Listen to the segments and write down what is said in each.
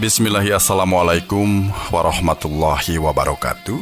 Bismillahi assalamualaikum warahmatullahi wabarakatuh.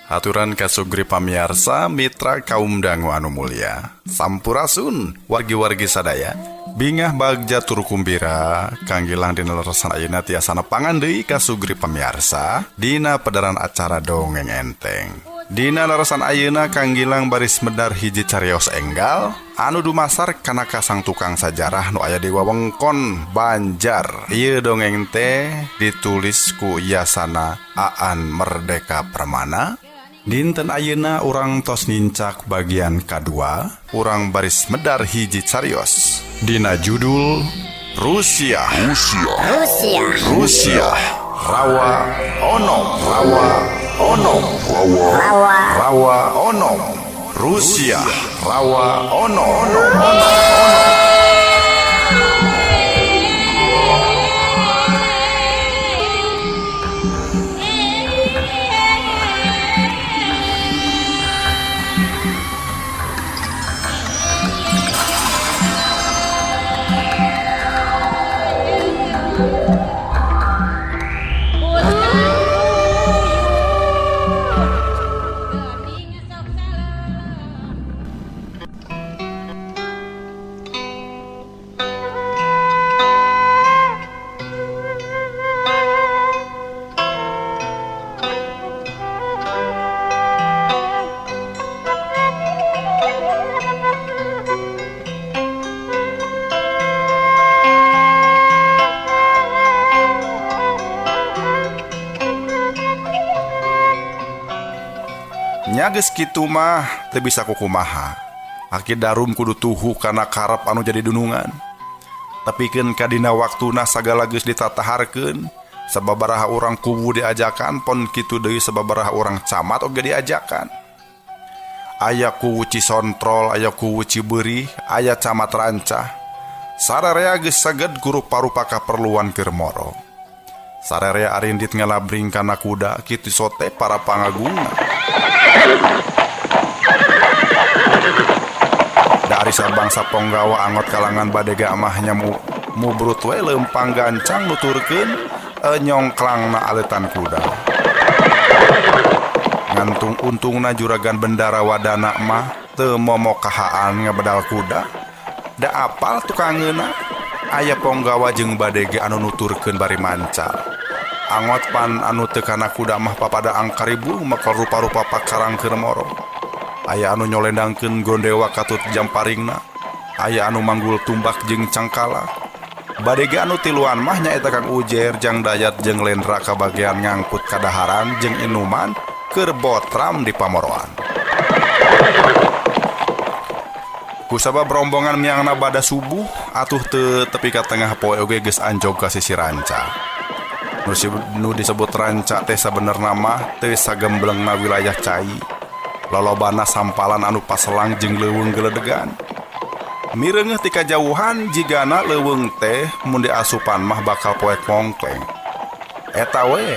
Haturan kasugri pamiarsa mitra kaum dangu anu mulia. Sampurasun wargi-wargi sadaya. Bingah bagja tur kumbira Kang Gilang dina leresan ayeuna tiasa nepangan deui kasugri pamiarsa dina pedaran acara dongeng enteng. Dina leresan ayeuna Kang Gilang baris medar hiji carios enggal anu dumasar kana kasang tukang sajarah nu aya di wewengkon Banjar. Ieu dongeng teh ditulis ku Yasana Aan Merdeka Permana. Dinten ayeuna urang tos nincak bagian kadua, urang baris medar hiji carios. Dina judul Rusia. Rusia. Rusia. Rusia. Rawa Onom. Rawa Onom. Rawa. Rawa Onom. Rusia. Rawa Onom. Onom. Onom. Nya geus kitu mah teu bisa kukumaha. Aki Darum kudu tuhu kana karep anu jadi dunungan. Tepikeun ka dina waktuna sagala geus ditataharkeun, sababaraha urang kuwu diajakan pon kitu deui sababaraha urang camat oge diajakan. Aya kuwu Cisontrol, aya kuwu Cibeurih, aya camat Rancah. Sararea geus saged ku rupa-rupa kaperluan keur moro. Sararea arindit ngalabring kana kuda kitu sote para pangagungna. Dari sabangsa ponggawa angot kalangan badega mah nya mubrut we leumpang gancang nuturkeun nyongklangna aletan kuda. Ngantung untungna juragan bendara wadana mah teu momokahaan ngabedal kuda. Da apal tukangeuna aya ponggawa jeung badega anu nuturkeun bari mancal. Angot pan anu teu kana kuda mah papada angkaribu makal rupa-rupa pakarang keur moro. Aya anu nyolendangkeun gondewa katut jamparingna, aya anu manggul tumbak jeung cangkala. Badega anu tiluan mah nyaeta Kang Ujer, Jang Dayat jeung Lendra kabagean ngangkut kadaharan jeung inuman keur botram di pamoroan. Kusabab rombongan miangna bada subuh atuh teu tepi ka tengah poe oge geus anjog ka sisi ranca. Nu disebut ranca teh sabenerna mah teu sagemblengna wilayah cai. Lolobana sampalan anu paselang jeung leuweung geledegan. Mireungeuh ti kajauhan jigana leuweung teh mun diasupan mah bakal poek mongkleng. Eta we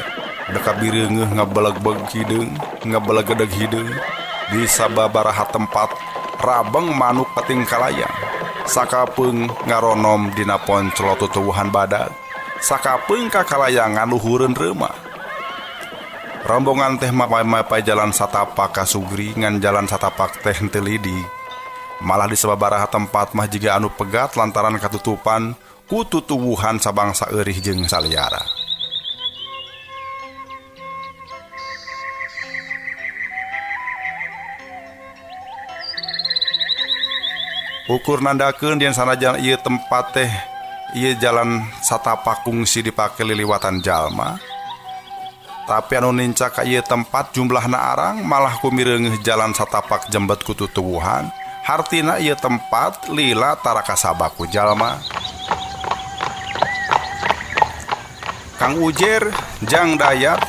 deka bireungeuh ngabelegbeg hideung, ngabelegedeg hideung di sababaraha tempat rabeng manuk peting kalayang. Sakapeung ngaronom dina ponclo tutuwuhan badag. Sakapeung ka kalayangan luhureun reuma. Rombongan teh mapay-mapay jalan satapak ka Sugri ngan jalan satapak teh henteu lidi. Malah di sababaraha tempat mah jiga anu pegat lantaran katutupan ku tutuwuhan sabangsa eurih jeung saliara. Ukur nandakeun yen sanajan ieu tempat teh ieu jalan satapak kungsi dipake liliwatan jalma. Tapi anu nincak ka ieu tempat jumlahna arang malah kumireungeuh jalan satapak jembet ku tutuwuhan. Hartina ieu tempat lila tara kasaba ku jalma. Kang Ujer, Jang Dayat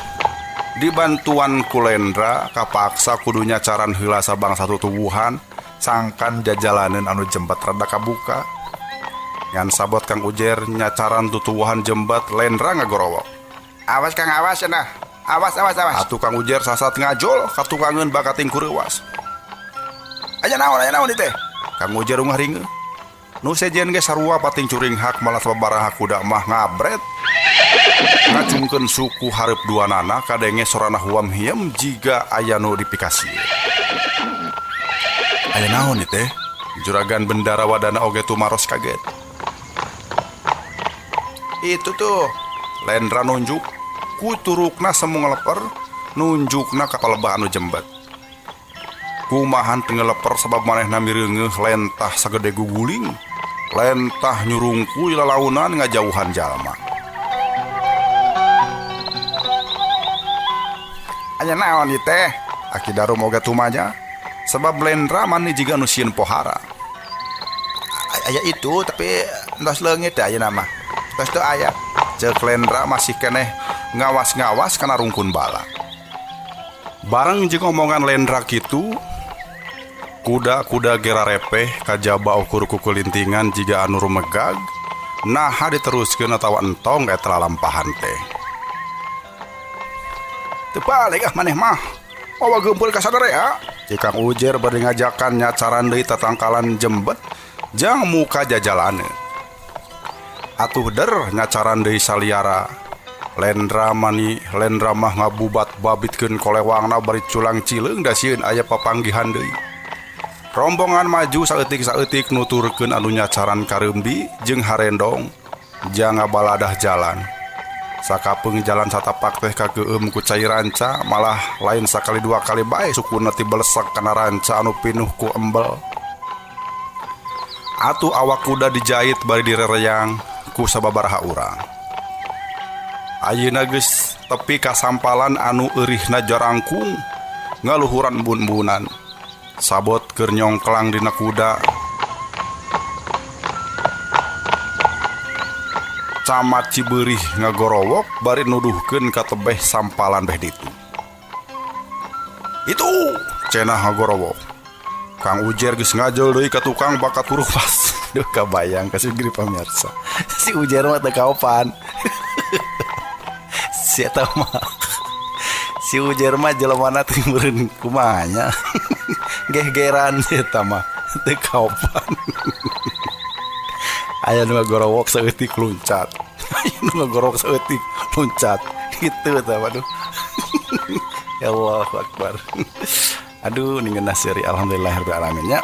dibantuan ku Lendra kapaksa kudu nyacaran heula sabangsa tutuwuhan sangkan jajalaneun anu jembet rada kabuka. Ngan sabot Kang Ujer nyacaran tutuwuhan jembet, Lendra ngagorowok. Awas Kang, awas cenah. Awas, awas, awas. Atuh Kang Ujer sasat ngajol katukangeun bakating kureuwas. Aya naon ieu teh? Kang Ujer ungah ringeuh. Nu sejen ge sarua pating curing hak malah sababaraha kuda mah ngabret. Ngacungkeun suku hareup duanana kadenge sorana huam hiem jiga aya nu dipikasieun. Aya naon ieu teh? Juragan Bendara Wadana oge tumaros kaget. Itu tuh, Lendra nunjuk ku turukna semu ngeleper, nunjukna ka palebah anu jembet. Kumahan teu ngeleper sabab manehna mireungeuh lentah sagede guguling, lentah nyurungkuy lalaunan ngajauhan jalma. Aya naon ieu teh? Aki Darum oge tumanya sebab Lendra mani jiga nu sieun pohara. Aya itu tapi entos leungit da ayeuna mah. Tos teu aya. Ceuk Lendra masih keneh ngawas-ngawas kana rungkun bala. Bareng jeung omongan Lendra kitu, kuda-kuda gera repeh kajaba ukur kukulintingan jiga anu rumegag, naha diteruskeun atawa entong eta lalampahan teh. Teu balik ah maneh mah. Mawa geumpul ka sadarea. Ceuk Kang Ujer bari ngajakan nyacaran deui tatangkalan jembet jang muka jajalane. Atuh der nyacaran deui saliara. Lendra mani Lendra mah ngabubat babitkeun kolewangna bari culang cileung da sieun aya papanggihan deui. Rombongan maju saeutik-saeutik nuturkeun anu nyacaran kareumbi jeung harendong jang ngabaladah jalan. Sakapeung jalan satapak teh kageum ku cai ranca, malah lain sakali dua kali bae sukuna ti belesak kana ranca anu pinuh ku embel. Atuh awak kuda dijait bari direreyang ku sababaraha urang. Ayeuna geus tepi ka sampalan anu eurihna jarangkung ngaluhuran embun-embunan. Sabot keur nyongklang dina kuda. Camat Cibeurih ngagorowok bari nuduhkeun ka tebeh sampalan beh ditu. Itu cenah ngagorowok. Kang Ujer geus ngajol deui ka tukang bakat kurupas. Duh kabayang ka si Gri pamirsa. Si Ujer mah teu kaopan. Si eta mah si Ujer mah jelemana teh meureun kumaha nya. Gehgeran si eta mah teu kaopan. Aya nu ngagorowok saeutik luncat. Aya nu ngagorowok saeutik luncat. Kitu tah waduh. Ya Allahu Akbar. Aduh ningeunah seuri alhamdulillahirabbil alamin nya.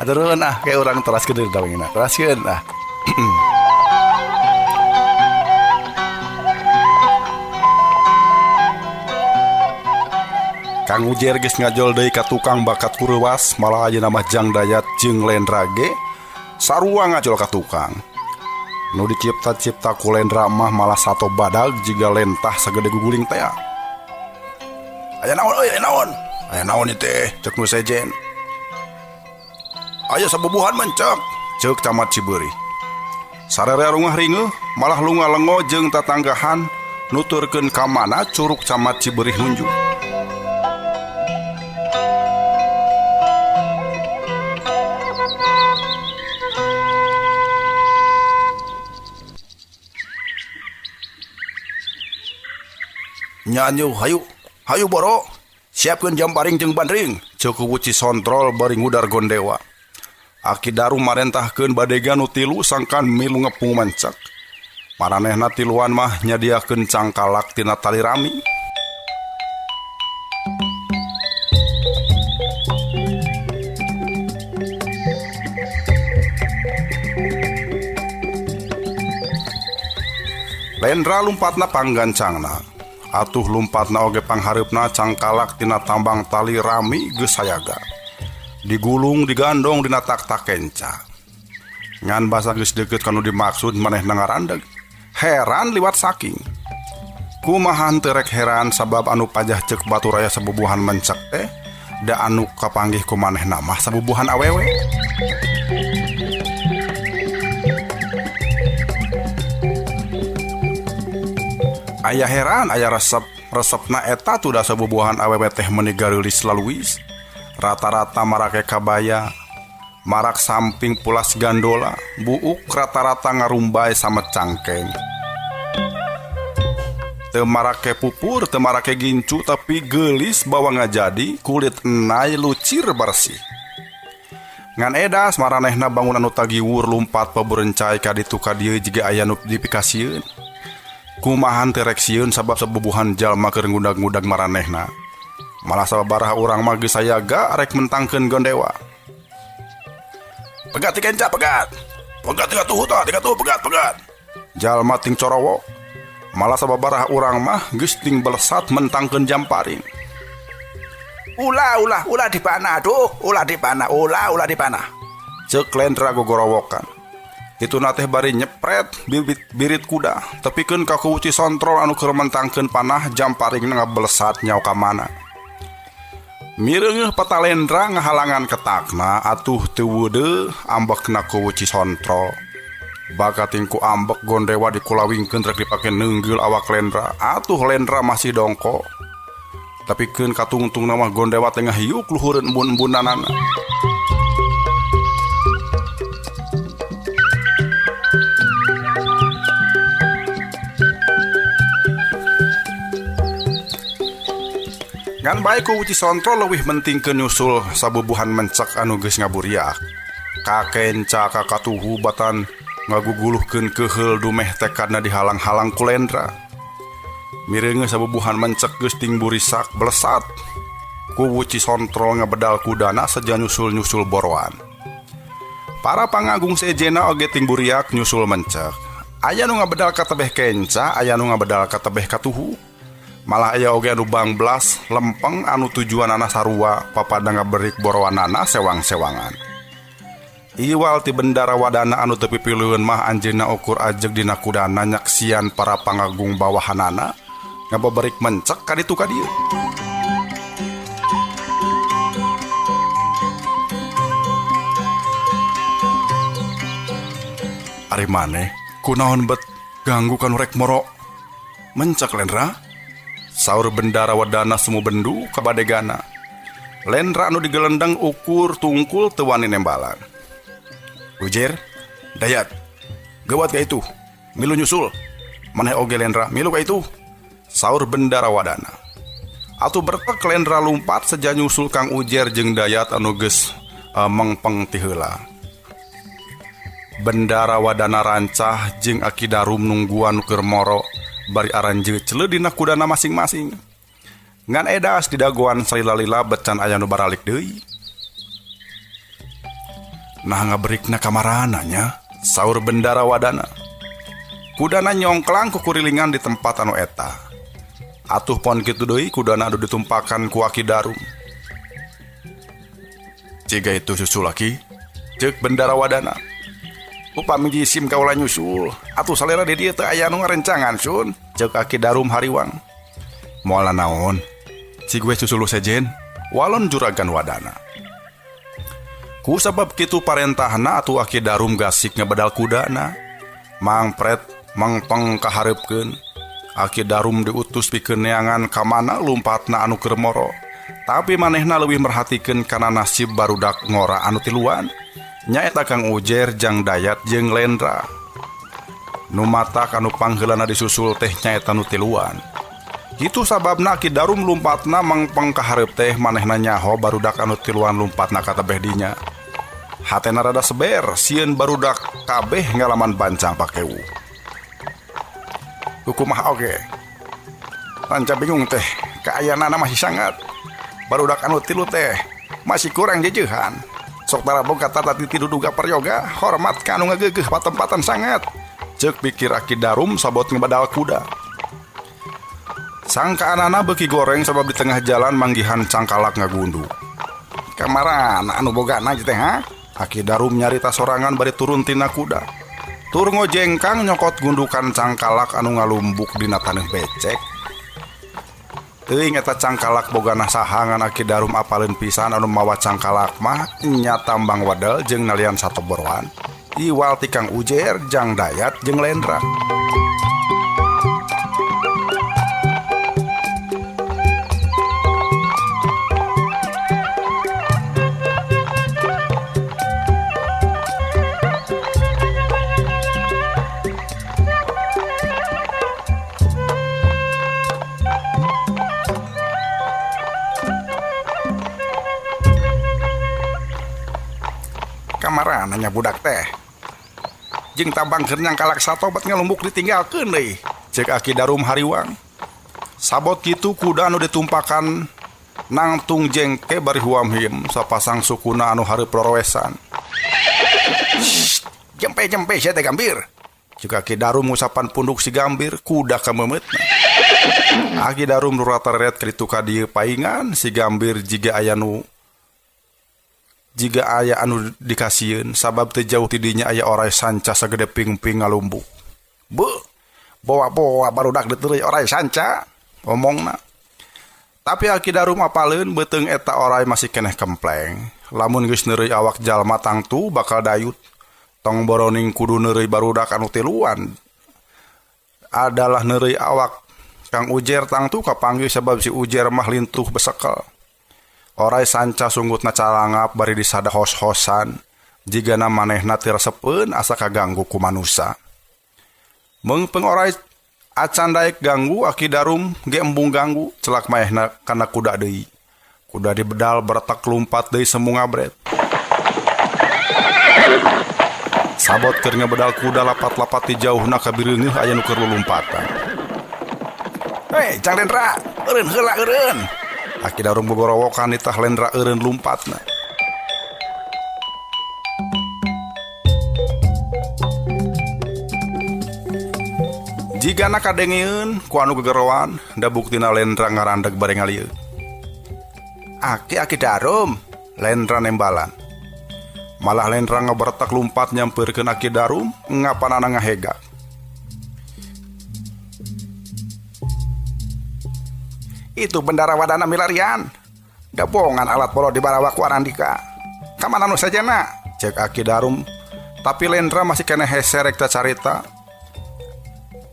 Aturun ah kayak urang teraskeun deui dawengna. Teraskeun ah. Kang Ujer geus ngajol deui ka tukang bakat kureuwas, malah ayeuna mah Jang Dayat jeung Lendra ge sarua ngajol ka tukang. Nu dicipta-cipta ku Lendra mah malah sato badag jiga lentah sagede guguling tea. Aya naon euy, aya naon? Aya naon ieu teh? Ceuk nu sejen. Aya sabubuhan mencek, ceuk Camat Cibeurih. Sararea rungah ringeuh, malah lunga lengo jeung tatanggahan nuturkeun ka mana curug Camat Cibeurih nunjuk. Nyanyu hayu hayu boro siapkeun jamparing jeung bandring, ceuk Wuci Sontrol bari ngudar gondewa. Aki Darum marentahkeun badega nu tilu sangkan milu ngepung mancak. Maranehna tiluan mah nyadiakeun cangkalak tina tali rami. Lendra lumpatna panggancangna. Atuh lumpatna oge panghareupna cangkalak tina tambang tali rami geus sayaga. Digulung digandong dina tak-tak kenca. Ngan basa geus deukeut kanu dimaksud manehna ngarandeg. Heran liwat saking. Kumaha henteu rek heran sabab anu pajah ceuk batur aya sabubuhan mencek teh da anu kapanggih ku manehna mah sabubuhan awewe. Aya heran aya resep, resepna eta tuh da sabubuhan awewe teh meuni gareulis laluis. Rata-rata marake kabaya, marak samping pulas gandola, buuk rata-rata ngarumbay sama cangkeng. Teu marake pupur, teu marake gincu, tapi geulis bawa ngajadi kulit enai lucir bersih. Ngan edas maranehna bangunan nu tagiwur lumpat paburencai ka ditu ka dieu jiga aya nu dipikasieun. Kumahan teh rek sieun sabab sabubuhan jalma keur ngudag-ngudag maranehna. Malah sababaraha urang mah geus sayaga rek mentangkeun Gondewa. Pegat ti kenca pegat. Pegat tiga tuhu tah, tiga tuhu pegat pegat. Jalma ting corowo. Malah sababaraha urang mah geus ting belesat mentangkeun jamparing. Ulah ulah ulah dipanah aduh, ulah dipanah, ulah ulah dipanah. Ceuk Lendra gogorowokan. Dituna teh bari nyepret birit kuda, tepikeun ka kuwuci sontrol anu keur mentangkeun panah jamparingna ngabelesat nyau ka mana. Mireungeuh Patalendra ngahalangan ketakna atuh teu weudeuh ambekna kuwuci sontrol. Bakating ku ambek Gondewa dikulawingkeun rek dipake neunggul awak Lendra, atuh Lendra masih dongko. Tepikeun katungtungna mah Gondewa teh ngahiuk luhureun embun-embunanana. Ngan bae ku Wuci Sontrol leuwih mentingkeun nyusul sabubuhan mencek anu geus ngaburiak. Kakenca ka katuhu batan ngaguguluhkeun keuheul dumeh tekadna dihalang-halang ku Lendra. Mireungeuh sabubuhan mencek geus ting burisak belesat. Ku Wuci Sontrol ngabedal kudana seja nyusul-nyusul boroan. Para pangagung sejena oge ting buriak nyusul mencek. Aya nu ngabedal ka tebeh kenca, aya nu ngabedal ka tebeh katuhu. Malah aya oge anu bangblas lempeng anu tujuanana sarua papada ngaberik borowanana sewang-sewangan. Iwal ti bendara wadana anu teu pipilueun mah anjeunna ukur ajeg dina kudana nyaksian para pangagung bawahanana ngabeberik mencek ka ditu ka dieu. Ari maneh kunaon bet ganggu kanu rek moro mencek Lendra? Saur bendara wadana semu bendu kabadegana. Lendra anu digelendeng ukur tungkul teu wani nembalan. Ujer, Dayat, gawat ka itu, milu nyusul. Maneh oge Lendra, milu ka itu. Saur bendara wadana. Atuh bertek Lendra lumpat seja nyusul Kang Ujer jeung Dayat anu geus mengpeng ti heula. Bendara wadana rancah jeung Aki Darum nungguan keur moro. Bari aranjeut celeud dina kudana masing-masing. Ngan edas di dagoan salila-lila becan aya nu baralik deui. Nah ngaberikna kamarana nya, saur bendara wadana. Kudana nyongklang kukurilingan di tempat anu eta. Atuh pon kitu deui kudana anu ditumpakan ku Aki Darum. Ciga itu susul laki, ceuk bendara wadana. Upami jisim kaula nyusul, atuh salera di dieu teu aya nu ngarencangan sun, ceuk Aki Darum hariwang. Moal naon, cig we susul sejen, walon juragan wadana. Ku sabab kitu parentahna atuh Aki Darum gasik ngabedal kudana. Mangpret mangpeng kahareupkeun. Aki Darum diutus pikeun neangan ka mana lumpatna anu keur moro. Tapi manehna leuwih merhatikeun kana nasib barudak ngora anu tiluan. Nyaeta Kang Ujer jang Dayat jeung Lendra. Nu matak anu pangheulana disusul teh nyaeta nu tiluan. Kitu sababna Ki Darum lumpatna mangpeng kahareup teh manehna nyaho barudak anu tiluan lumpatna ka tebeh dinya. Hatena rada seber sieun barudak kabeh ngalaman bancang pakewu. Kumaha oge. Ranca bingung teh kaayanana masih sangat. Barudak anu tilu teh masih kurang jejeuhan. Sok tara boga tata titi duduga peryoga hormat ka anu ngageugeuh patempatan sangat. Ceuk pikir Aki Darum sabot ngebadal kuda. Sangkaanana beuki goreng sabab di tengah jalan manggihan cangkalak ngagundu. Kamarana anu bogana teh ha? Aki Darum nyarita sorangan bari turun tina kuda. Tur ngojengkang nyokot gundukan cangkalak anu ngalumbuk dina taneuh becek. Teuing eta cangkalak bogana saha ngan Aki Darum apaleun pisan anu mawa cangkalak mah nya tambang wadel jeung nalian satoboroan. Iwal ti Kang Ujer jang Dayat jeung Lendra. Kamarana nya budak teh. Jeung tabang keur nyangkalak satobat ngalumbuk ditinggalkeun deui. Cek Aki Darum hariwang. Sabot kitu kuda anu ditumpakan nangtung jengke bari huam-hiem sapasang sukuna anu hareup roroesan. Jempe-jempe sia teh Gambir. Cek Aki Darum ngusapan punduk si Gambir, kuda kameumeutna. Aki Darum rurata-reret ka ditu ka dieu paingan si Gambir jiga aya anu dikasieun sabab teu jauh ti dinya aya oray sanca sagede pingping ngalumbuk. Beuh, boa-boa barudak diteureuy oray sanca, omongna. Tapi Aki Darum apaleun beuteung eta oray masih keneh kempleng. Lamun geus neureuy awak jalma tangtu bakal dayut. Tong boroning kudu neureuy barudak anu tiluan. Adalah neureuy awak Kang Ujer tangtu kapanggih sabab si Ujer mah lintuh besekel. Oray sanca sunggutna calangap bari disada hos-hosan. Jigana manehna teu resepeun asa kaganggu ku manusa. Meungpeung oray acan daek ganggu, Aki Darum ge embung ganggu, celak maehna kana kuda deui. Kuda dibedal beretak lumpat deui semu ngabret. Sabot keur ngebedal kuda lapat-lapat ti jauhna kabireungeuh aya nu keur lulumpatan. Hei, Jang Lendra, eureun heula eureun. Aki Darum bogorowokan nitah Lendra eureun lumpatna. Jigana kadengeun ku anu gegeroan, da buktina Lendra ngarandeg bari ngalieuk. Aki Aki Darum, Lendra nembalan. Malah Lendra ngaberetak lumpat nyampeurkeun Aki Darum, ngapanana ngahega. Itu bendara wadana milarian. Gabongan alat polo di barawa ku Arandika. Kamana nu sajana? Cek Aki Darum. Tapi Lendra masih keneh hese rek carita.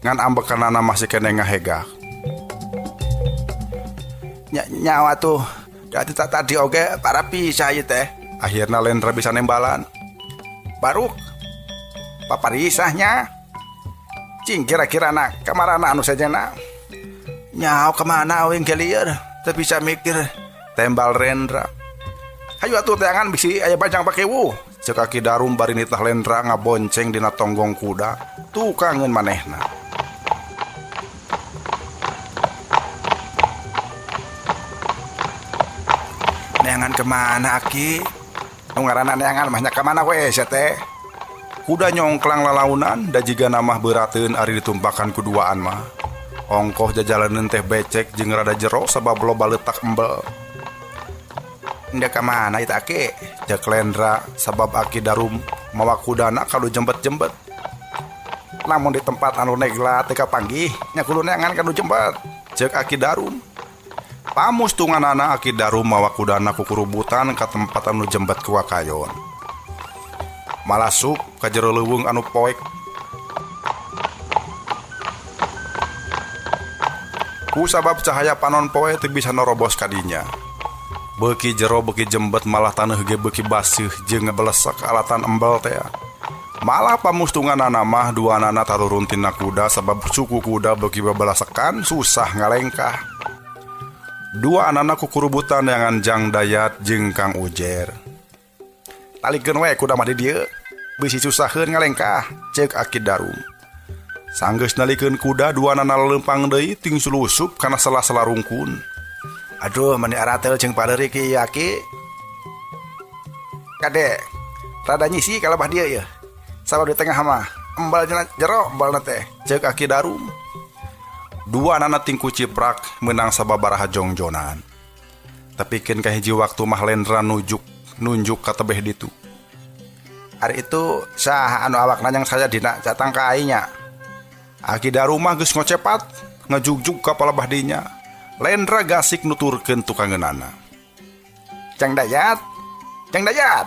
Ngan ambekanana masih keneh ngahega. Nyawa tuh. Dati tadi oge para pisah ieu teh. Akhirna Lendra bisa nembalan. Baruk. Paparisahnya. Cing kira-kira na kamarana anu sajana. Nyawa kemana awing gelieur, teu bisa mikir. Tembal Rendra. Hayu atuh teangan bisi aya bajang pakewu. Ceuk Aki Darum bari nitah Lendra ngabonceng dina tonggong kuda, tukangeun manehna. Neangan kemana Aki? Nu ngaranna neangan mah nya kamana we sia teh? Kuda nyongklang lalaunan da jigana mah beurateun ari ditumpakan ku duaan mah. Ongkoh jajalaneun teh becek jeung rada jero sabab loba leutak embel. Ndek ka mana ieu Aki? Cek Lendra sabab Aki Darum mawa kudana kadu jembet-jembet. Lamun di tempat anu negla teu kapanggih nya kudu neangan kadu jembet. Cek Aki Darum. Pamustunganana Aki Darum mawa kudana kukurubutan ka tempat anu jembet ku wakayon. Malasup ka jero leuweung anu poek. Ku sabab cahaya panon poe teu bisa norobos kadinya. Beuki jero beuki jembet malah taneuh ge beuki baseuh jeung ngebelesek alatan embel teh. Malah pamustunganana mah duanana tarurun tina kuda sabab suku kuda beuki babalasekan susah ngalengkah. Dua anana kukurubutan neangan Jang Dayat jeung Kang Ujer. Talikeun we kuda mah di dieu, bisi susaheun ngalengkah, ceuk Aki Darum. Sanggeus nalikeun kuda dua anana leumpang deui ting sulusup kana sela-sela rungkun. Aduh, meni aratel jeung pareuri ki Aki. Kade, rada nyisi kalabah dieu yeuh. Sabab di tengah mah embal jero embalna teh, ceuk Aki Darum. Dua anana tingku ciprak menang sababaraha jongjonan. Tepikeun ka hiji waktu mah Lendra nunjuk ka tebeh ditu. Ari itu saha anu awakna yang saya dina catang ka aing nya. Aki Darum mah geus ngocepat, ngajugjug ka palebah dinya. Lendra gasik nuturkeun tukangeunana. Jang Dayat, Jang Dayat.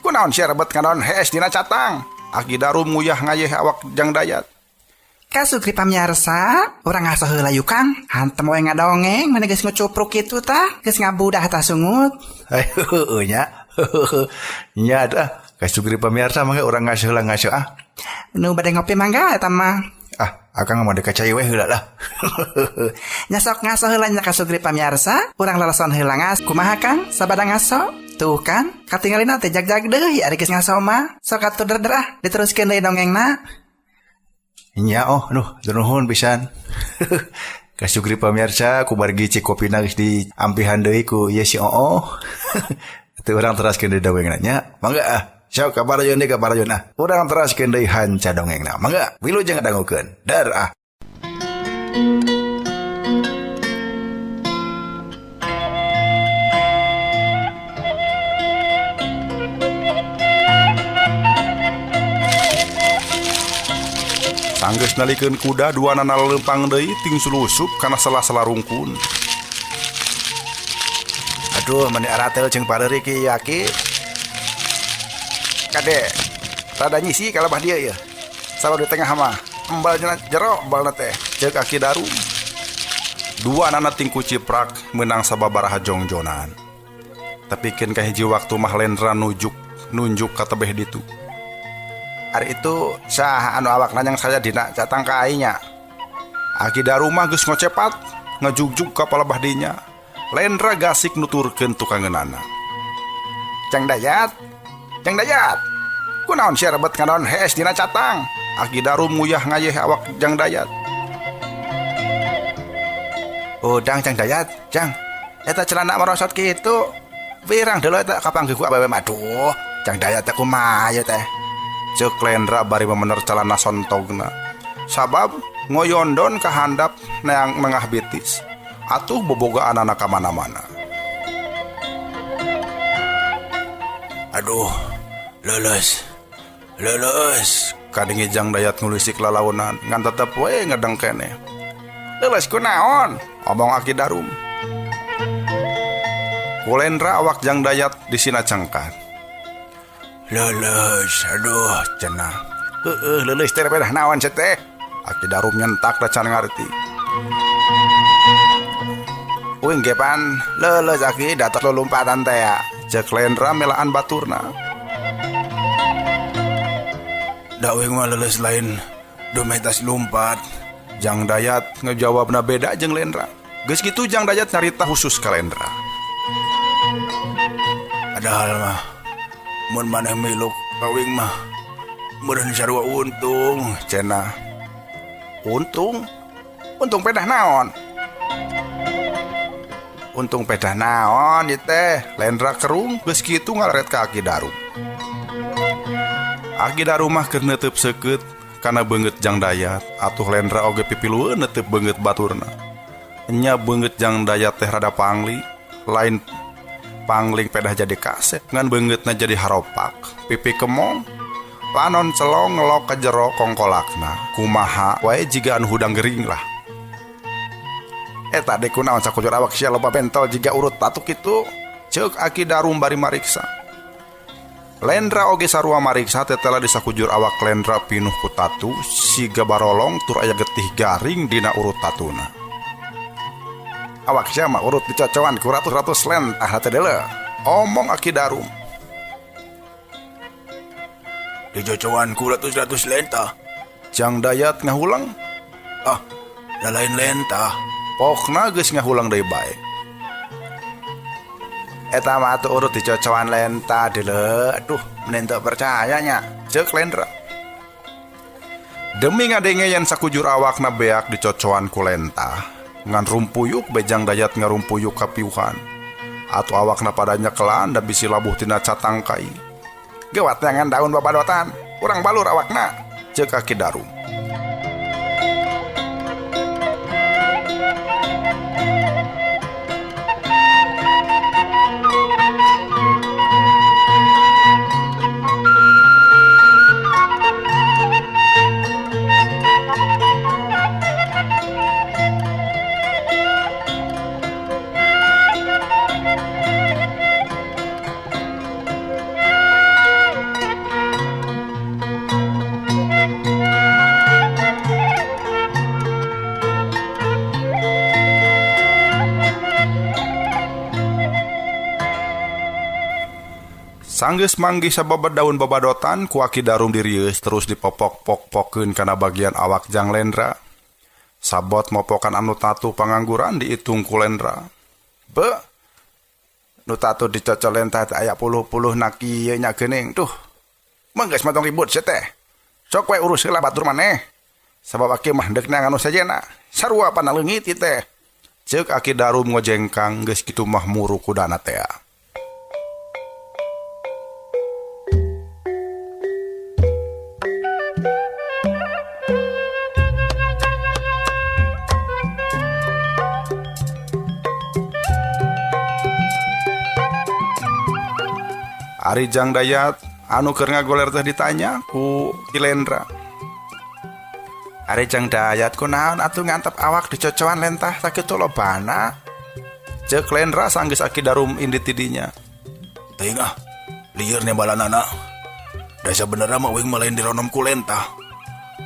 Kunaon sia rebet nganaon hees dina catang? Aki Darum nguyah ngayeh awak Jang Dayat. Kasugri pamiarsa, urang ngaso heula yuk Kang. Hantem we ngadongeng, mana geus ngucupruk kitu tah, geus ngabudah tah sungut. Heueuh nya. Nya tah, kasugri pamiarsa mangga urang ngaso heula ngaso ah. Nu bade ngopi mangga eta mah. Ah, akang mah deka cai we heula lah. Nya sok ngaso heula nya kasugri pamiarsa, urang lalason heula ngas. Kumaha Kang? Sabada ngaso? Tuh kan, katingalina teh jag-jag deui ari geus ngaso mah. Sok atuh derder ah, diteruskeun deui dongengna. Nya oh nuh nuhun pisan. Kasugri pamirsa ku bargi cik kopina geus diampihan deui ku ieu si Oo. Atuh urang teraskeun deui dongengna nya. Mangga ah. Sok ka parayon deui ka parayon ah. Urang teraskeun deui hanca dongengna. Mangga wilujeng ngadangukeun. Dar ah. Sanggeus nalikeun kuda duanana leumpang deui ting sulusup kana sela-sela rungkun. Aduh meni aratel jeung pareurik ieu aki. Kade rada nyisi ka lebah dieu ieu. Salo di tengah mah embal jero embalna teh ceuk Aki Darum. Duanana ting kuciprak meunang sababaraha jongjonan. Tepikeun ka hiji waktu mah Lendra nujuk nunjuk ka tebeh ditu. Ari itu saha anu awakna yang saya dina catang ka aing nya. Aki Darum mah geus ngocepat ngajugjug ka palebah dinya. Lendra gasik nuturkeun tukangeunana. Jang Dayat, Jang Dayat. Kunaon sia rebet nganaon hees dina catang? Aki Darum nguyah ngayeh awak Jang Dayat. Udang Jang Dayat, Jang. Eta celana merosot kitu. Wirang deuleu eta kapanggih ku awewe aduh. Jang Dayat teh kumaha ieu teh? Ceuk Lendra bari memener celana sontogna. Sabab ngoyondon ka handap neang nengah bitis. Atuh bobogaanana ka mana-mana. Aduh, leuleus. Leuleus. Kadenge Jang Dayat ngulisik lalaunan ngan tetep we ngedeng keneh. Leuleus kunaon? Omong Aki Darum. Ku Lendra awak Jang Dayat disina cengkat. Leuleus, aduh cenah. Heueuh leuleus teh pedah naon sia teh? Aki Darum nyentak da can ngarti. Uing ge pan leuleus aki datos lulumpatan teh ya. Ceuk Lendra melaan baturna. Da uing mah leuleus lain dumeh tas lumpat. Jang Dayat ngejawabna beda jeung Lendra. Geus kitu Jang Dayat nyarita khusus ka Lendra. Padahal mah mun maneh miluk ka uing mah meureun sarua untung cenah. Untung? Untung pedah naon? Untung pedah naon ieu teh? Lendra kerung geus kitu ngalaret ka Aki Darum. Aki Darum mah keur neuteub seukeut kana beungeut Jang Dayat, atuh Lendra oge pipilueun neuteub beungeut baturna. Nya beungeut Jang Dayat teh rada pangli, lain pangling pedah jadi kasep, ngan beungeutna jadi haropak, pipi kemong, panon celong ngelok ka jero kongkolakna. Kumaha wae jiga anu hudang gering lah. Eta dek kunaon sakujur awak sia loba bentol jiga urut tatu kitu? Ceuk Aki Darum bari mariksa. Lendra oge sarua mariksa tetela di sakujur awak Lendra pinuh ku tatu siga barolong tur aya getih garing dina urut tatuna. Awak sia mah urut dicocoan ku ratus-ratus lentah teh deuleu. Omong Aki Darum. Dicocoan ku ratus-ratus lentah. Jang Dayat ngahulang. Ah, da lain lentah. Pokna geus ngahulang deui bae. Eta mah atuh urut dicocoan lentah deuleu. Aduh, mending teu percaya nya. Ceuk Lendra. Demi ngadenge yen sakujur awakna beak dicocoan ku lentah, ngan rumpuyuk Bejang Dayat ngarumpuyuk kapiuhan. Atuh awakna pada nyekelan da bisi labuh tina catang kai. Gewat ngan daun babadotan, urang balur awakna. Ceuk Aki Darum. Sanggeus manggih sababad daun babadotan ku Aki Darum dirieus terus dipopok-pok-pokeun kana bagian awak Jang Lendra. Sabot mopokan anu tatu pangangguran diitung ku Lendra. Be, nu tatu dicocol lentah teh aya puluh-puluh na kieu nya geuning. Duh, mah geus mah tong ribut sia teh. Sok we urus heula batur maneh. Sabab aki mah deuk neangan nu sejenna. Sarua panaleungit ieu teh. Ceuk Aki Darum ngojengkang geus kitu mah muru kudana teh. Ari Jang Dayat anu keur ngagoler teh ditanya ku Ki Lendra. Ari Jang Dayat kunaon atuh ngantep awak dicocoan lentah sakitu lobana. Ceuk Lendra sanggeus Aki Darum indit ti dinya. Teuing ah, lieur nembalanana. Da sabenerna mah uing mah lain dironom ku lentah.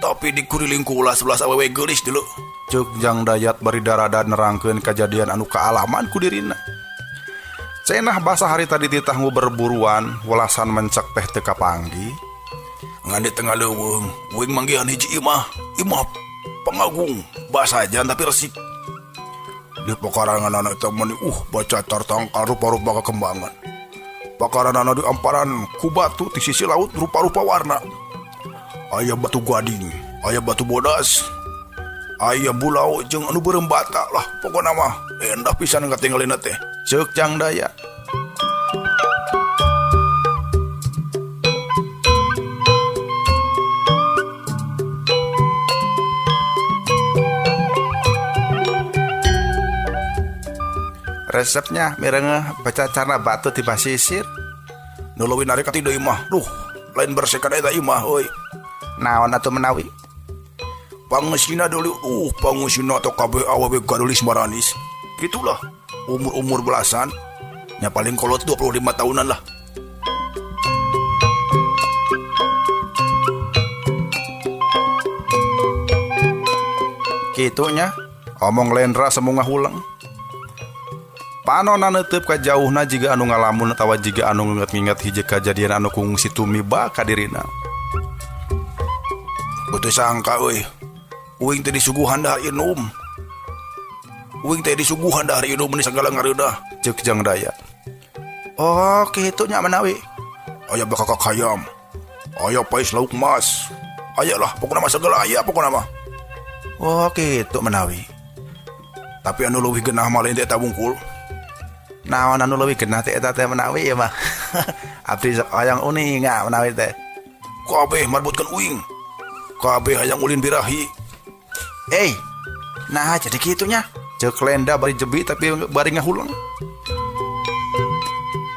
Tapi dikuriling ku ulas-ulas awewe geulis dulu. Ceuk Jang Dayat bari darada nerangkeun kajadian anu kaalaman ku dirina. Cenah basa hari tadi titah berburuan welasan mencek teh teu kapanggih. Ngan di tengah leuweung, uing manggihan hiji imah, imah pangagung, basajan tapi resik. Di pekarangan anak eta meni bacacar tangkal rupa-rupa kekembangan. Pakaranana di amparan ku batu di sisi laut rupa-rupa warna. Aya batu gading, aya batu bodas, aya bulau jeung anu beureum bata lah pokona mah endah pisan katinggalina teh. Ceuk Jang Dayat. Resepnya mirengeh bacacarna batu di basisir. Nu leuwih narik ka ti deui mah. Duh, lain bersekan eta imah euy. Naon atuh menawi? Pangeusina deui, pangeusina teh kabeh awewe gadulis maranis. Gitulah, umur-umur belasan. Nya paling kolot 25 tahunan lah. Kitunya, omong Lendra semungah ulang. Panona neuteub ka jauhna jiga anu ngalamun atawa jiga anu nginget-nginget hiji kajadian anu kungsi tumiba ka dirina. Teu sangka euy. Uing teh disuguhan dahar inum. Uing teh disuguhan dahar inum meni sagala ngareunah. Ceuk Jang Dayat. Oh, kitu nya menawi. Aya bakakak hayam. Aya pais lauk mas. Aya lah pokona mah sagala aya pokona mah. Oh, kitu menawi. Tapi anu leuwih genah mah lain teh eta wungkul. Naon anu leuwih genah teh eta teh menawi ieu mah. Abdi hayang uninga menawi teh. Kabeh marbutkeun uing. Kabeh hayang ulin birahi. Nah jadi kitunya. Ceuk Lenda bari jebi tapi bari ngahulang.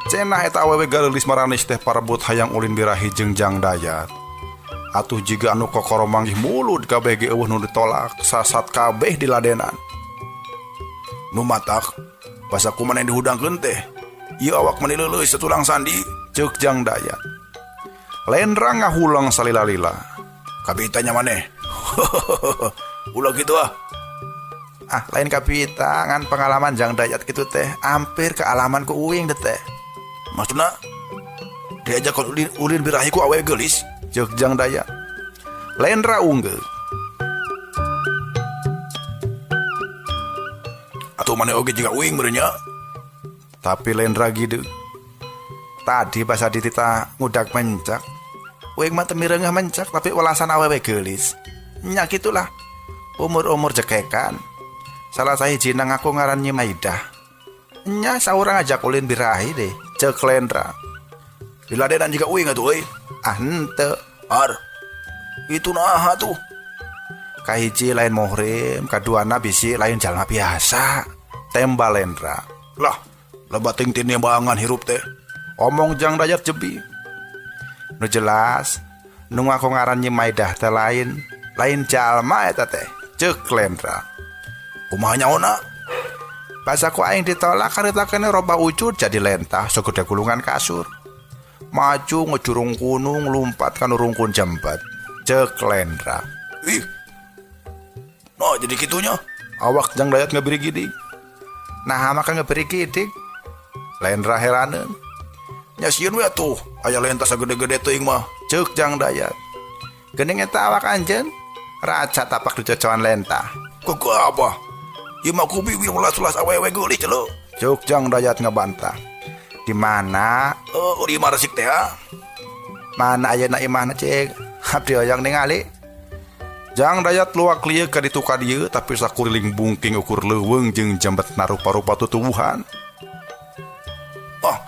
Cenah eta awewe gareulis maranis teh parebut hayang ulin birahi jeung Jang Dayat. Atuh jiga anu kokoro manggih mulud kabeh ge eueuh nu ditolak, sasat kabeh diladenan. Nu matak basa kumaha dihudangkeun teh. Ieu awak meni leuleus satulang sandi, ceuk Jang Dayat. Lendra ngahulang salila-lila. Kabitanya maneh. Ulah gitu ah. Ah, lain kabita ngan pengalaman Jang Dayat gitu teh, hampir kealaman ku uing deh teh. Maksudna diajak ulin, ulin birahi ku awewe geulis, ceuk Jang Dayat. Lendra unggeuh. Atuh maneh oge jiga uing meureun nya. Tapi Lendra gitu. Tadi basa ditita ngudak mencak. Uing mah teu mireungeuh mencak tapi welasan awewe geulis. Nya gitulah. Umur-umur jekekan. Salah sahiji ngaku ngaran Nyi Maidah. Nya saurang ajak ulin birahi deh, ceuk Lendra. Diladenan jiga uing atuh euy. Ah henteu. Ar. Itu naha tuh. Kahiji lain muhrim, kaduana bisi lain jalma biasa. Tembal Lendra. Lah, loba ting tinembangan hirup teh. Omong Jang Dayat jebi. Nu jelas, nu ngaku ngaran Nyi Maidah teh lain, lain jalma eta teh, ceuk Lendra. Kumaha nyaona? Basa ku aing ditolak kareta kene roba ujud jadi lentah segede gulungan kasur. Maju ngejurung kunung lumpat kana rungkun jembat, ceuk Lendra. Ih. Nah, jadi kitunya. Awak Jang Dayat ngebiri gidig. Nah, maka ngebiri gidig. Lendra heraneun. Nya sieun we atuh, aya lentah sagede-gede teuing mah, ceuk Jang Dayat. Geuning eta awak anjeun, raja tapak dicocoan lentah. Kok apa? Ieu mah ku biwir welas-welas awewe geulis leuh. Ceuk Jang Dayat ngebantah. Di mana? Oh, di imah resik teh. Mana ayeuna imahna cik? Abdi hoyong ningali. Jang Dayat luak lieu ka ditu ka dieu tapi sakuriling bungking ukur leuweung jeung jembet narupa-rupa tutuwuhan. Ah,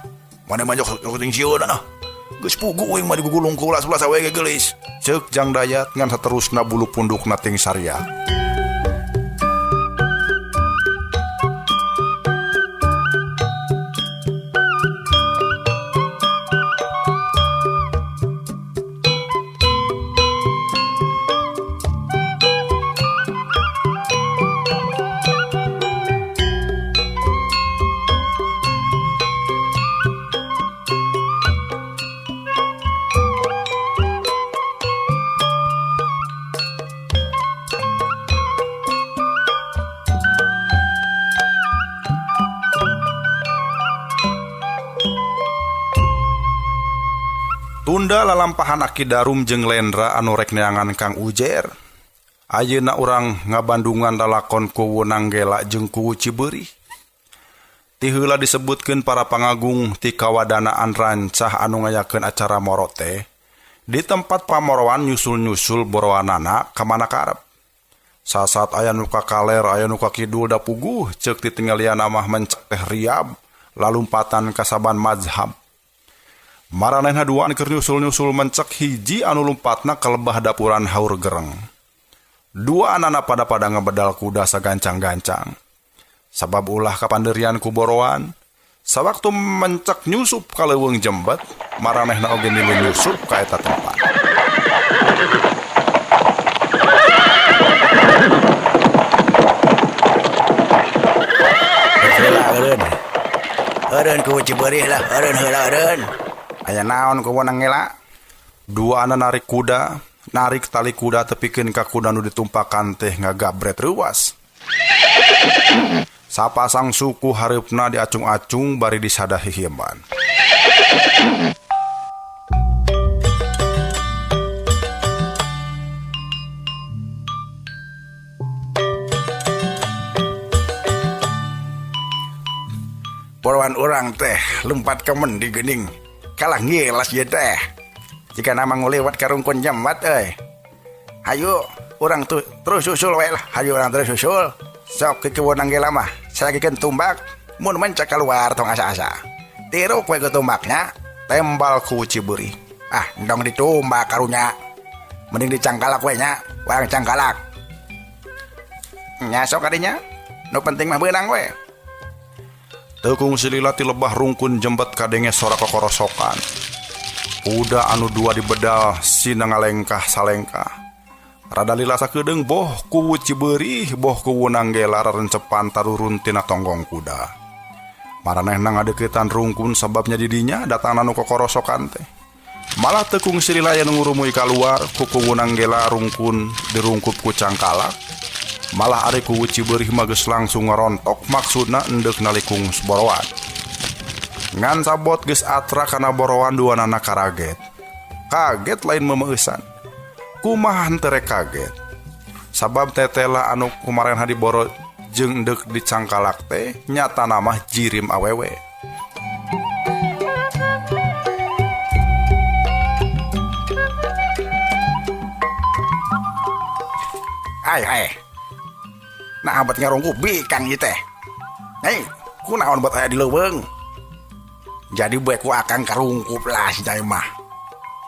mana mah jok ting sieun ah. Geus pugu uing mah digugulung ku ulas-ulas awewe geulis. Ceuk Jang Dayat ngan saterusna bulu pundukna ting sariak. Tunda lalampahan Aki Darum jeung Lendra anu rek neangan Kang Ujer. Ayeuna urang ngabandungan lalakon Kuwu Nanggela jeung Kuwu Cibeurih. Ti heula disebutkeun para pangagung ti kawadanaan rancah anu ngayakeun acara moro teh. Di tempat pamoroan nyusul-nyusul boroanana ka mana karep. Sasat aya nu ka kaler, aya nu ka kidul da puguh ceuk titinggalian mah mencek teh riab lalumpatan kasaban mazhab. Maranehna duaan keur nyusul-nyusul mencek hiji anu lumpatna ka lebah dapuran haur gereng. Dua anana pada-pada ngebedal kuda sagancang-gancang. Sabab ulah kapanderian ku boroan, sawaktu mencek nyusup ka leuweung jembet, maranehna oge milu nyusup ka eta tempat. Heula eureun. Eureun ku Cibeurih lah, eureun heula eureun. Aya naon ku Nanggela? Dua ana narik kuda, narik tali kuda tepikeun ka kuda nu ditumpakan teh ngagabret reuwas. Sapasang suku hareupna diacung-acung bari disadah hihieman. Boroan urang teh lumpat kemen di geuning. Kalah ngilas ieu teh. Jika nama ngulewat ka rungkun jembat euy. Hayu urang tuh terus susul we lah. Hayu urang terus susul. Sok ke Kuwu Nanggela mah sagikeun tumbak mun mencak keluar tong asa-asa. Tiruk we ke tumbaknya, tembal ku Cibeurih. Ah, endong ditumbak karunya. Mending dicangkalak we nya, urang cangkalak. Nya sok kadinya. Nu penting mah beunang we. Tekung silila ti lebah rungkun jembet kadenge sora kokorosokan. Kuda anu dua dibedal sina ngalengkah salengkah. Rada lila sakedeung boh Kuwu Cibeurih boh Kuwu Nanggela rarencepan tarurun tina tonggong kuda. Maranehna ngadeuketan rungkun sababnya didinya datangna nu kokorosokan teh. Malah tekung silila anu ngurumuy kaluar ku Kuwu Nanggela rungkun dirungkup ku cangkalak. Malah ari Kuwu Cibeurih mah geus langsung ngarontok maksudna endek nalikung boroan. Ngan sabot geus atra kana boroan duanana karaget. Kaget lain memeusan. Kumaha henteu rek kaget. Sabab tetela anu kumarenha diboro jeung endek dicangkalak teh nyatana mah jirim awewe. Ai ai. Nah abad ngarungkup bikang ieu teh. Hei, kunaon buat aya di leuweung? Jadi bae ku akang karungkup lah si Nyai mah.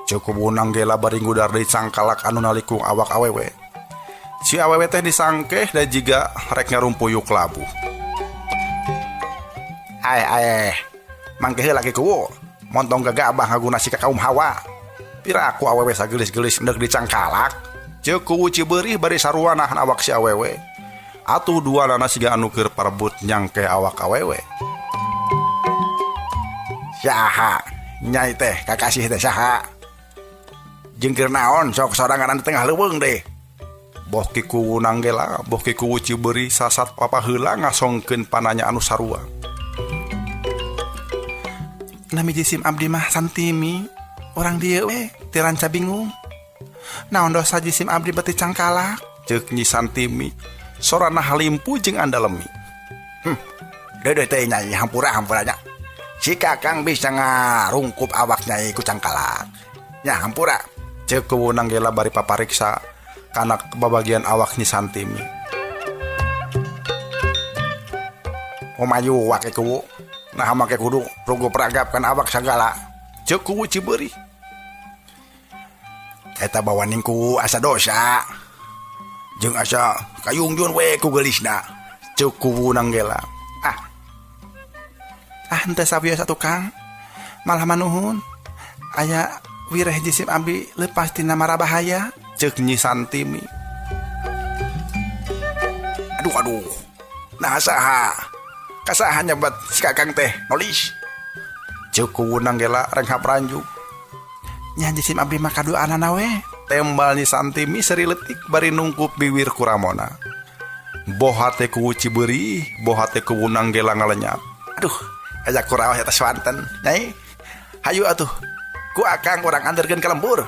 Ceuk Kuwu Nanggela bari ngudar deui cangkalak anu nalikung awak awewe. Si awewe teh disangkeh da jiga rek ngarumpuyuk labuh. Ai ai, mangke heula ge kuwu. Montong gagabah ngaguna si ka kaum hawa. Piraku awewe sagelis-gelis endek dicangkalak. Ceuk Kuwu Cibeurih bari sarua nahan awak si awewe. Atuh dua nana siga anu keur parebut nyangke awak awewe. Saha nyai teh kakasih teh saha? Jeung keur naon sok sorangan di tengah leuweung deh. Boh ki Kuwu Nanggela, boh ki Kuwu Cibeurih sasat papaheula ngasongkeun pananya anu sarua. Nami jisim abdi mah Santimi, urang dieu we ti ranca bingung. Naon dosa jisim abdi beuti cangkalak? Ceuk Nyi Santimi. Sorana halimpu jeung andalemi. Deudeuh teh nyai hampura-hampura nya. Si kakang bisa ngarungkup awak nyai ku cangkalak. Nya hampura. Ceuk Kuwu Nanggela bari papariksa. Kana babagian awak Nyi Santimi. Kumayu wake kuwu. Nah make kudu rugu peragapkan awak sagala. Ceuk kuwu Cibeurih. Eta bawaning kuwu asa dosa. Jeung asa kayungjun we ku geulisna. Ceuk kuwu Nanggela. Ah henteu sawios atuh Kang. Malah manuhun. Aya wireh jisim abdi leupas tina mara bahaya. Ceuk Nyi Santimi. Aduh aduh. Nah saha? Kasaha nyebat si Kakang teh nolis. Ceuk kuwu Nanggela renghap ranjuk. Nya jisim abdi mah kaduanana we. Tembal Nyi Santimi seri leutik bari nungkup biwir ku ramona. Boh hate kuwu Cibeurih, boh hate kuwu Nanggela ngalenyap. Aduh, aya kuraos eta swanten. Nyai, hayu atuh. Ku akang urang anterkeun ka lembur.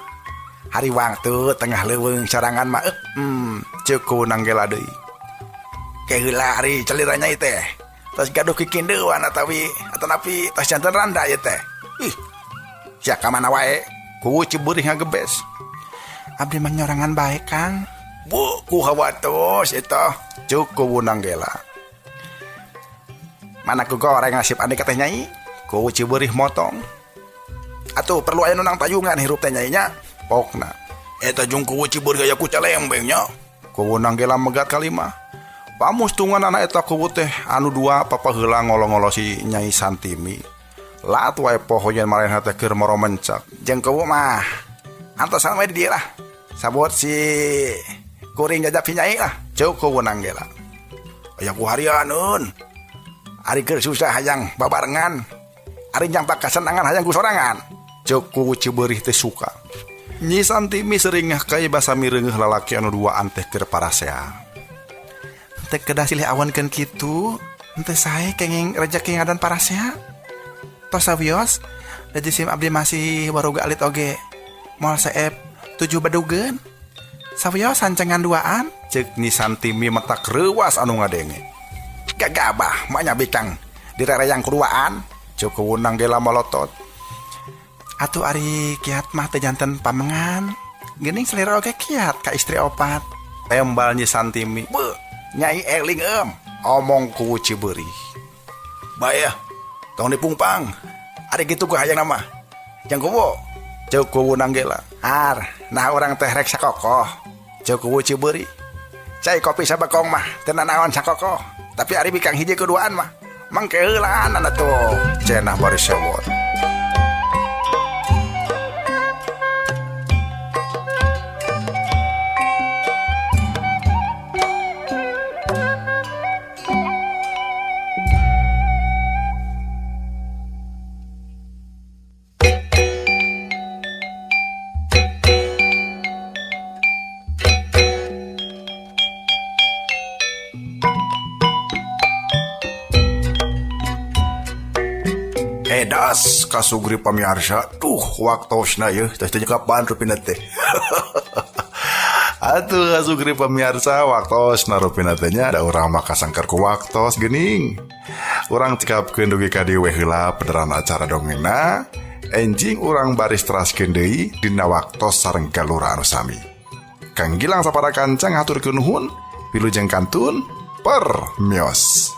Hari waktu tengah leuweung sorangan mah Ceuk kuwu Nanggela deui. Keheula ari calira nyai teh. Tos gaduh kikindeuan atawi atanapi tos janten randa ieu teh. Ih. Sia ka mana wae? Kuwu Cibeurih ngagebes. Abdi mah nyorangan bae, Kang. Bu, ku hawatos eta. Ceuk kuwu Nanggela. Mana ku goreng nasib andika teh nyai? Kuwu Cibeurih motong. Atuh perlu aya nu nang tayungan hirup teh nyai nya. Pokna. Eta jeung kuwu Cibeurih gaya ku calembeng nya. Kuwu Nanggela megat kalima. Pamustungan anak eta kuwu teh anu dua papaheula ngolo-ngolo si Nyai Santimi. Lat wae poho yen marenha teh keur moro mencak. Jeung kuwu mah antosan wae di dieu lah. Sabot si kuring jajap si Nyai lah. Ceuk kuwu Nanggela. Aya ku harianeun. Ari keur susah hayang babarengan. Ari jang pakasenangan hayang ku sorangan. Ceuk kuwu Cibeurih teh suka. Nyi Santimi seringah kae basa mireungeuh lalaki anu duaan teh keur parasea. Teu kedah silih awankeun kitu, henteu sae kenging rejeki ngadan parasea. Tos sawios, da jisim abdi masih waruga alit oge. Moal seep 7 badugeun. Sawios sancengan duaan. Ceuk Nyi Santimi matak reuwas anu ngadenge. Gagabah mah nya bikang direreyang kuduaan. Ceuk kuwu Nanggela malotot. Atuh ari kiat mah teu janten pamengan. Geuning selera oge kiat ka istri opat. Tembal Nyi Santimi. Beuh, Nyai eling em. Omong kuwu Cibeurih. Bae tong dipungpang. Ari kitu ku hayang nama. Jang kuwu. Ceuk kuwu Nanggela. Ar, nah urang teh rek sakokoh. Ceuk kuwu Cibeurih. Cai kopi sabakong mah teu nanaon sakokoh. Tapi ari bikang hiji keduaan mah mangke heulaan atuh. Cenah bari sewot. Edas kasugri pamiarsa, tuh waktosna yeuh teh teh kapan rupina teh. Atuh kasugri pamiarsa waktosna rupina teh nya da urang mah kasangkar ku waktos geuning. Urang cekapkeun dugi ka dieu we heula peneran acara dongengna. Enjing urang baris teraskeun deui dina waktos sareng galura anu sami. Kang Gilang sapara kanca ngaturkeun nuhun, wilujeng kantun, permios.